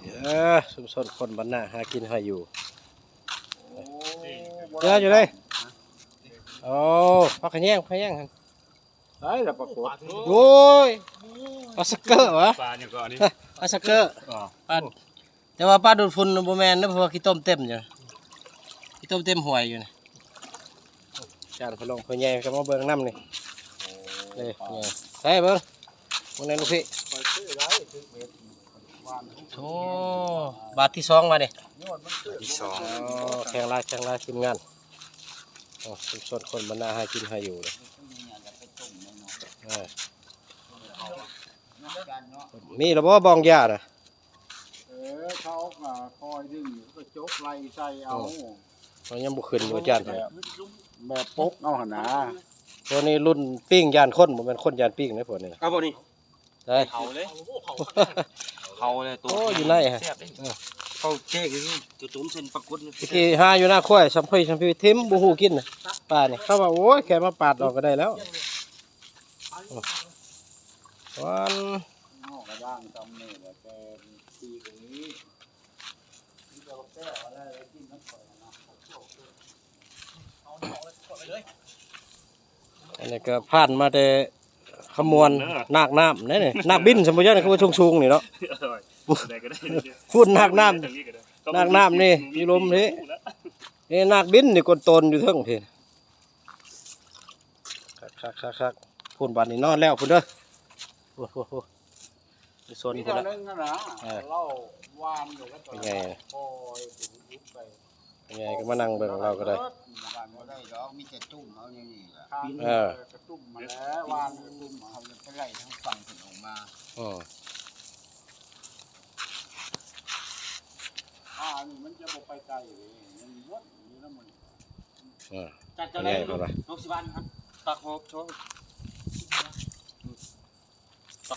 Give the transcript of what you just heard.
ເອີ ຊຸມຊົນຄົນບ້ານນາຫາກິນຫາຢູ່ ເຫຼືອຢູ່ເດ້. ໂອ້ ຜັກຂະແຍງ ຜັກຂະແຍງຫັ້ນ ໃສ່ລະປາກົດ. ໂອ້ຍ ປາຊັກເກີຫວາ? ປາຫຍັງເກາະອັນນີ້? ປາຊັກເກີ. ອໍ ປາ ແຕ່ວ່າປາດູດຝຸ່ນບໍ່ແມ່ນເດ້ ເພາະວ່າຂີ້ຕົມເຕັມຢູ່ ຂີ້ຕົມເຕັມຫ້ວຍຢູ່ນີ້. ຈານພໍ່ຫຼວງພໍ່ໃຫຍ່ກໍມາເບິ່ງນຳນີ້. ເອີ ໃສ່ເບິ່ງ ເບິ່ງແດ່ລູກພີ່. ໂອ້ ບາດທີສອງບາດນີ້ ທີສອງ. ໂອ້ ແຂງຫຼາຍ ແຂງຫຼາຍທີມງານ. ໂອ້ ຊຸມຊົນຄົນບ້ານນາຫາກິນຫາຢູ່ເດ້. ເອີ ມີລະບໍ່ບອງຢານະ? ເອີ ເຂົາກໍຄອຍດຶງ ເຂົາກໍຈົກໄລ່ໃສ່ເອົາ. ໂອ້ ມັນຍັງບໍ່ຂຶ້ນຢູ່ ອາຈານ. ແບບ ແບບປົກເອົາຫັ້ນນາ. ໂຕນີ້ລຸ້ນປີ້ງຢ້ານຄົນ ບໍ່ແມ່ນຄົນຢ້ານປີ້ງເດ້ພວກນີ້. ເອົາບໍ່ນີ້? ໄດ້ ເຂົາເລີຍ ເຂົາເລີຍ. ໂຕ ໂອ້ ຢູ່ໃນ ແຊບເດ້. ເອີ ເຂົາແຈກຢູ່ນີ້ ຕົວຕົ້ມເສັ້ນປາກົດນີ້. ຕະກີ້ຫາຢູ່ນາຄວາຍ ສຳພີສຳພີ ຖິ້ມ ບໍ່ຮູ້ກິນນະ ປານີ້. ເຂົາວ່າ ໂອ້ຍ ແຄ່ມາປາດອອກກໍໄດ້ແລ້ວ. ຫວານ ອັນນີ້ກໍຜ່ານມາແຕ່ຄຳມ່ວນ ນາກນ້ຳເດ້ນີ້ ນາກບິນ ສຳບໍ່ຍັງ ຄືວ່າສູງໆນີ້ເນາະ. ພຸ້ນນາກນ້ຳ ນາກນ້ຳນີ້ຢູ່ລຸ່ມພີ້. ນີ້ນາກບິນນີ້ ກົ້ນໂຕນຢູ່ເທິງພີ້. ຄັກໆໆໆ ພຸ້ນບາດນີ້ນອນແລ້ວພຸ້ນເດີ. ໂອ້ໂຫ ໂອ້ໂຫ ໄປສວນພຸ້ນລະ. ເອີ ເຮົາວານຢູ່ແລ້ວກໍ ພໍ່ໃຫຍ່ ໄປ ພໍ່ໃຫຍ່ກໍມານັ່ງເບິ່ງລາວກໍໄດ້. ວານບໍ່ໄດ້ດອກ ມີແຕ່ຕຸ້ມເອົາແນວນີ້ລະ. ເອີ ກະຕຸ້ມມາແລ້ວ ວານກະຕຸ້ມເອົາ ໄປໄລ່ທາງຝັ່ງເພິ່ນອອກມາ. ເອີ ອ່າ ອັນນີ້ມັນຈະບໍ່ໄປໄກເດ້ ມັນວົນຢູ່ນຳມັນ. ເອີ ຈັດເຈົ້າໄດ້ລູກ ເຮົາຊິວານ ປັກຮອບຊ່ອງ.